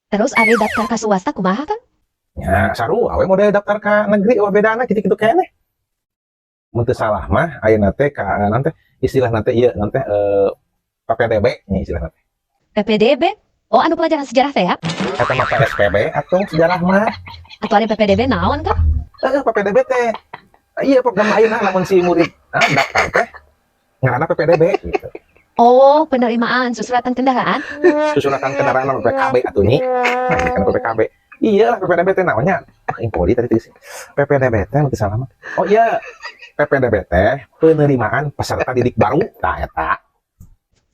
Terus ari daftar ka swasta kumaha, Kang? Ya, sarua we model daftar ka negeri, wah bedana kitu-kitu keneh. Mun teu salah mah ayeuna teh ka nanti istilahna teh ieu nanti PPDB nya istilahna teh. PPDB? Oh, anu pelajaran sejarah teh ya? Eta mah PSPB atuh sejarah mah. Atau ada PPDB naon, Kang? Eh, PPDB teh iya program ayeuna lamun si murid daftar teh ngaranna PPDB gitu. Oh, penerimaan susuratan kendaraan. Susuratan kendaraan mah PPKB atuh, Nyi. Nah, ini kan PPKB. Iya lah, PPDB teh naonnya? Ah, Impoli tadi tuh. PPDB teh mun teu salah mah. Oh iya, PPDB teh penerimaan peserta didik baru. Tah eta.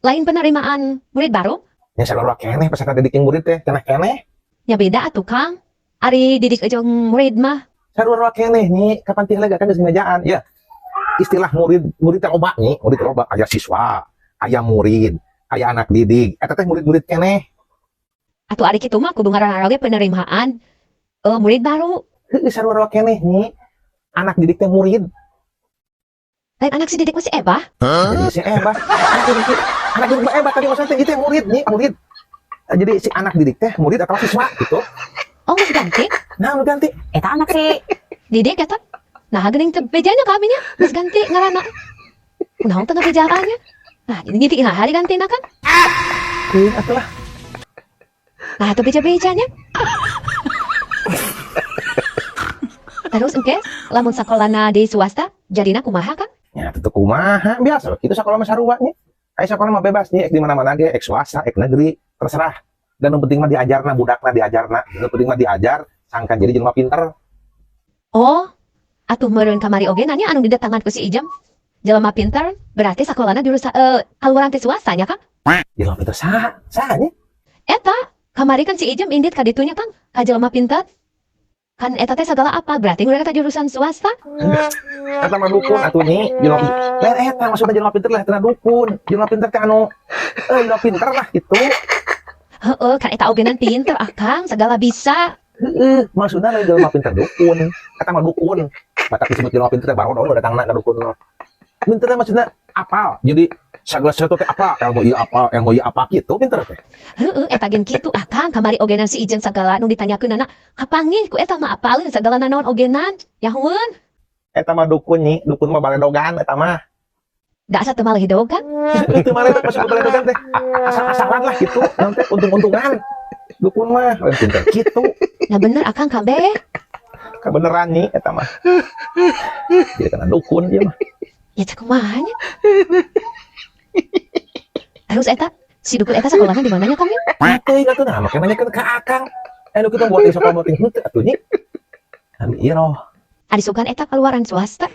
Lain penerimaan murid baru? Nya sarua keneh peserta didik yang murid teh, keneh-keneh. Ya beda atuh, Kang. Ari didik jeung murid mah. Sarua keneh, Nyi, kapan ti heula kan geus ngejaan. Ya. Istilah murid, murid teh loba, Nyi, murid teh loba, aya siswa, aya murid, aya anak didik. Eta teh murid-murid keneh. Atuh ari kitu mah kudu ngaranna oge penerimaan murid baru. Heueuh, sarua keneh, Nyi. Anak didik teh murid. Lain anak si didik mah si Ebah. Jadi si Ebah. Anak didik mah Ebah tadi maksudnya teh itu murid, Nyi, murid. Jadi si anak didik teh murid atau siswa gitu. Oh, geus ganti. Nah, nu ganti. Eta anak si Didik eta. Nah, geuning teu bejanya kami nya. Geus ganti ngaranna. Kunaon teu ngabejaannya? Nah, ini jadi nah hari gantina kan? Teuing atuh lah. Nah, teu beja-bejanya. Terus engke lamun sakolana di swasta jadina kumaha, Kang? Ya, tentu kumaha biasa kitu sakola mah sarua nya. Aya sakola mah bebas nih, ek di mana-mana ge, ek swasta, ek negeri, terserah. Dan yang penting mah diajarna budakna diajarna. Nu penting mah diajar sangkan jadi jelema pinter. Oh, atuh meureun kamari oge nanya anu didatangan ku si Ijam. Jelema pinter berarti sakolana jurusan kaluaran ti swasta nya, Kang? Jelema pinter saha? Saha nya? Eta, kamari kan si Ijam indit ka ditunya, Kang, ka jelema pinter. Kan eta teh segala apa, berarti mereka teh jurusan swasta. Eta mah dukun atuh, Nyi. Jelema lain eta maksudna jelema pinter lah cenah dukun. Jelema pinter teh anu jelema pinter lah gitu. Heeh, kan eta oge pinter ah, Kang, segala bisa. Heeh, maksudna lain jelema pinter dukun. Eta mah dukun. Matak disebut jelema pinter teh baru datangna ka dukun. Pinter teh maksudna apal. Jadi segala sesuatu teh apa, ilmu ieu apa, ilmu ieu apa gitu pinter teh. Heeh, eta gen kitu ah, Kang, kamari ogenan si Ijen segala nu ditanyakeunana kapanggih ku eta mah apaleun segala nanaon ogenan. Yahueun. Eta mah dukun, Nyi, dukun mah baledogan eta mah. Da asa teu maledog kan? Itu mah maksud baledogan teh asal-asalan lah gitu, nanti untung-untungan. Dukun mah lain pinter gitu. Nah bener Akang kabeh. Kebeneran, Nyi, eta mah. Jadi kena dukun ieu mah. Ya cek kumaha nya. Terus eta si dukun eta sakolana di mananya, Kang, ya? Nah, teuing atuh, nah make nanyakeun ka Akang. Anu kitu buat di sekolah penting henteu atuh, Nyi. Abi iroh. Ari sugan eta keluaran swasta.